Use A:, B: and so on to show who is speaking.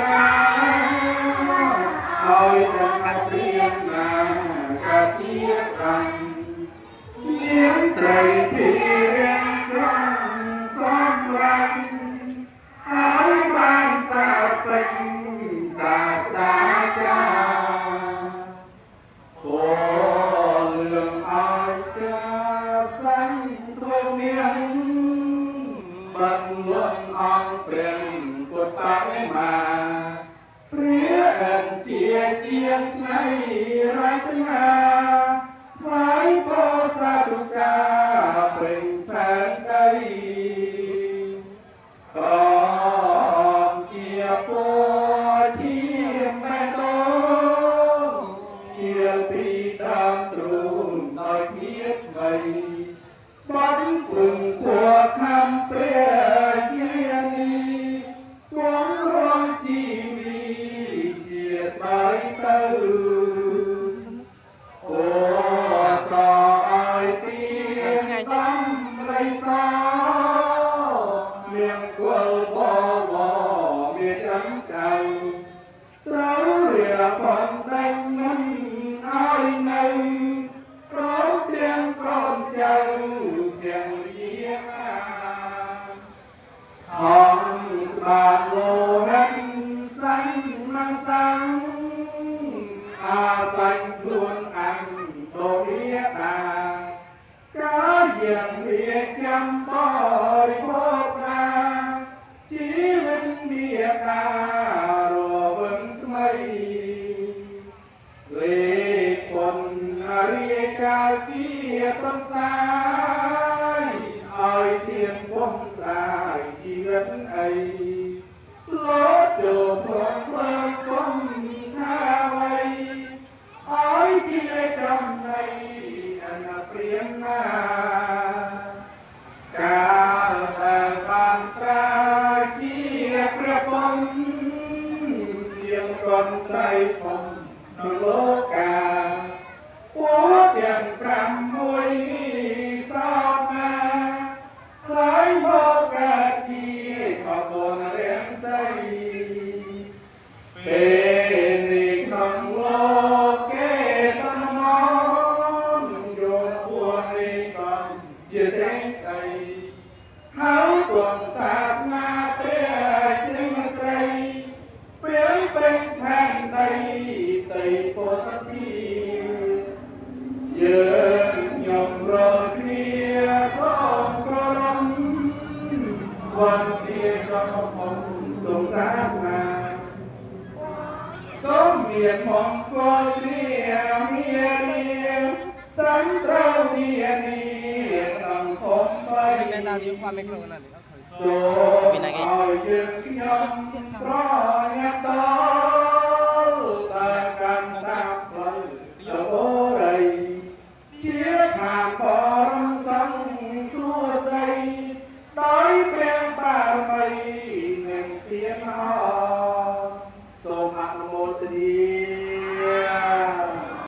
A: កាឲ្យដឹងព្រៀងណាកាជាស្រាញ់មានត្រីពីរៀងត្រង់សំរាញ់ហើយបានសាពេញសាស្តាចាពលលឹងឲ្យចាស្រាញ់ទ្រង់នាង បាត់លន់អង្គព្រះពុទ្ធបរិមាព្រះអញ្ជាជាងឆ្នៃរតនាថ្វាយពោសាធុការព្រេងផែនដីក្រមជាពរជាមេតងជាពីដើមទ្រូងដោយគ្នាថ្មី បាត់ពឹងគួខំព្រះជានីគង់រងជីវីជាស្បែកទៅអូសឲ្យទីតំរៃសាមៀងគល់បវមានចាំចៅត្រូវរៀបបំដេញមិនឲ្យនៅ ព្រមទាំងព្រមចៅទាំងយាងហងស្បាតលោហិនសាញ់មសាំងអាសាញ់ខ្លួនអញតវិតាកាយ៉ាងវាចាំបរិភោគណាជីវិតមាតារវឹងថ្មី លេខពុនរាកាលជាប្រសាយឲ្យទៀងពុំស្រាយជីវិតអីលោតចូលព្រមព្រំពុំថាវៃឲ្យជាចំណៃអនព្រៀងណាកាលដែលបានត្រាជាព្រះពុំជាងកនត្រៃពុំក្នុងលោកាពួកទាំងប្រាំមួយសោកណាថ្លៃមកកើតជាខបនរាំងសីពេលនេះក្នុងលោកេសមនយកពួកនេះកំជាសេចក្តីហើយគង់សាសនាព្រះជ្រិញស្រីព្រះព្រេងផែនដីតីពោសធាយើងខ្ញុំរកគ្នាសូមក្ររំវន្តាចំពុំទងសាសនាសូមមានមង្គលជាមានរៀងស្រាញ់ត្រូវនានាក្នុងភពបី
B: ណារៀបគាត់មិនក្នុងណា
A: សូមឲ្យយើងខ្ញុំប្រញាប់ត